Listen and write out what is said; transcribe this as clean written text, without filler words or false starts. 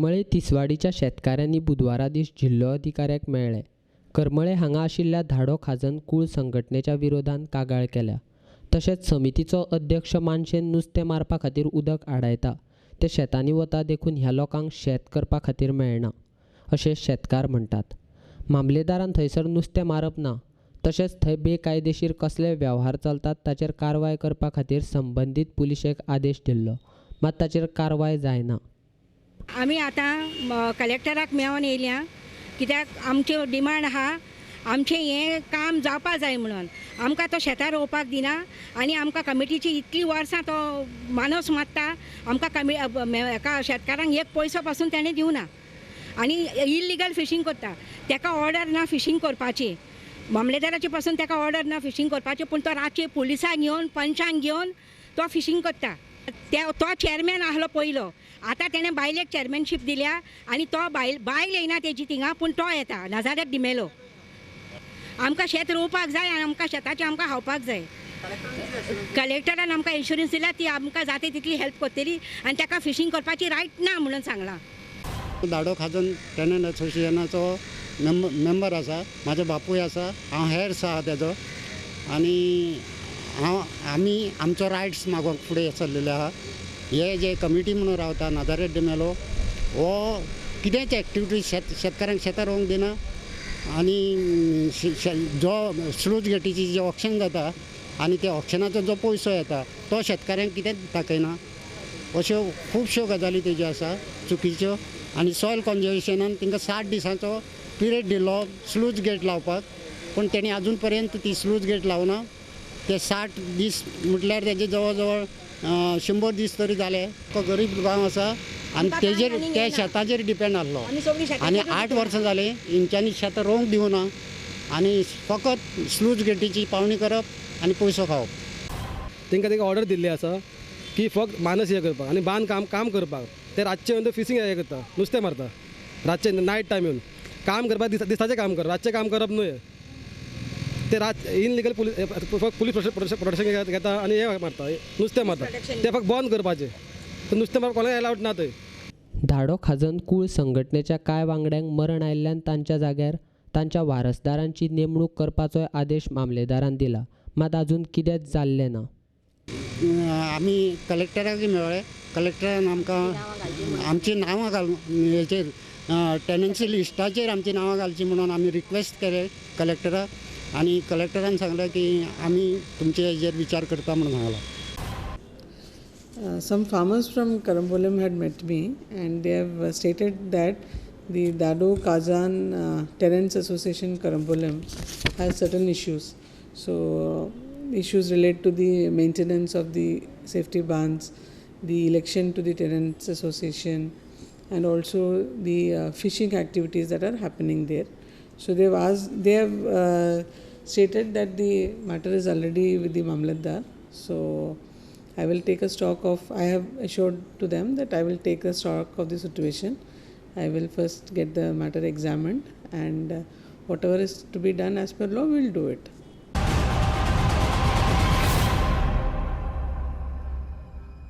करमळे तिसवाडीच्या शेतकारांनी बुधवारा दीस जिल्लोधिकाऱ्याक मेळ्ळे. करमळे हांगा आशिल्ल्या धाडो खाजन कूळ संघटनेच्या विरोधान कागाळ केल्या. तशेंच समितीचो अध्यक्ष मानशेन नुस्तें मारपा खातीर उदक आडायता, ते शेतांनी वता देखून ह्या लोकांक शेत करपा खातीर मेळना अशें शेतकार म्हणटात. मामलेदारान थंयसर नुस्तें मारप ना, तशेंच थंय बेकायदेशीर कसले वेव्हार चलतात ताचेर कारवाय करपा खातीर संबंदीत पुलिशेक आदेश दिल्लो, मात ताचेर कारवाय जायना. आमी आतां कलेक्टराक मेळोन येयल्या कित्याक आमच्यो डिमांड आहा, आमचें हें काम जावपा जाय म्हणून. आमकां तो शेतां रोवपाक दिना आनी आमकां कमिटीची इतलीं वर्सां तो मानस मारता. आमकां कमी एका शेतकारांक एक पयसो पासून तेणें दिवना आनी इल्लिगल फिशींग करता. तेका ऑर्डर ना फिशींग करपाची, मामलेदाराचे पासून तेका ऑर्डर ना फिशींग करपाची, पूण तो रातचे पुलिसांक घेवन पंचांक घेवन तो फिशींग करता. तो चेअरमॅन आहलो पयलो, आतां तेणें बायलेक चेअरमॅनशीप दिल्या आनी तो बायल येयना तेजी थिंगा, पूण तो येता नाजाल्यार डिमेलो. आमकां शेत रोवपाक जाय आनी आमकां शेताचें आमकां खावपाक जाय. कलेक्टरान आमकां इन्शुरन्स दिल्या ती आमकां जाता तितली हेल्प करतली आनी ताका फिशींग करपाची रायट ना म्हणून सांगलां. धाडो खाजन टेनंट असोसिएशनाचो मेंबर आसा, म्हाजो बापूय आसा, हांव हेर्स आहा तेजो आनी हांव आमी आमचो रायट्स मागोवंक फुडें सरलेले आहा. हे जे कमिटी म्हणून रावता नाजारेत डिमेलो हो कितेंच एक्टिविटी शेतकाऱ्यांक शेतां रोवंक दिना आनी जो स्लूज गेटीची जे ऑक्शन जाता आनी त्या ऑक्शनाचो जो पयसो येता तो शेतकाऱ्यांक कितेंच दाखयना. अश्यो खुबश्यो गजाली तेज्यो आसा चुकीच्यो. आनी सॉयल कॉन्जर्वेशनान तांकां 60 दिसांचो पिरियड दिल्लो स्लूज गेट लावपाक, पूण तेणी आजून पर्यंत ती स्लूज गेट लावना. ते 60 दीस म्हटल्यार तेजे जवळ जवळ 100 दीस तरी जाले. तो गरीब गांव आसा आनी तेजेर त्या शेताचेर डिपेंड आहलो आनी 8 वर्सां जालीं हेंच्यांनी शेतां रोवंक दिवना आनी फकत स्लूज गेटीची पावणी करप आनी पयसो खावप. तांकां तांकां ऑर्डर दिल्ली आसा की फक्त मानस हें करपाक आनी बांद काम करपाक. ते रातचे येवन फिशींग हें करता, नुस्तें मारता रातचे नायट टायम येवन काम करपाक. दिसाचें काम कर, रातचें काम करप न्हय. ते रात इनलिगल पुलीस फक्त पुलीस प्रोटेक्शन घेता आनी हें मारता, नुस्तें मारता. ते फक्त बंद करपाचें, नुस्तें मारपाक कोणाक एलावड ना थंय. धाडो खाजन कूळ संघटनेच्या कांय वांगड्यांक मरण आयिल्ल्यान तांच्या जाग्यार तांच्या वारसदारांची नेमणूक करपाचोय आदेश मामलेदारान दिला, मात अजून कितेंच जाल्लें ना. आमी कलेक्टराक मेळ्ळे, कलेक्टरान आमकां आमची नांवां घाल हेचेर टेनन्सी लिस्टाचेर आमची नांवां घालची म्हणून आमी रिक्वेस्ट केले कलेक्टराक आनी कलेक्टरान सांगलें की आमी तुमचे हेजेर विचार करता म्हणून सांगलां. Some farmers from Carambolim had met me and they have stated that the Dado Kazan Tenants Association Carambolim has certain issues. So issues relate to the maintenance of the safety bands, the election to the Tenants Association, and also the fishing activities that are happening there. So they have stated that the matter is already with the Mamlatdar. So I will take a stock of, I have assured to them that I will take a stock of the situation. I will first get the matter examined and whatever is to be done as per law, we will do it.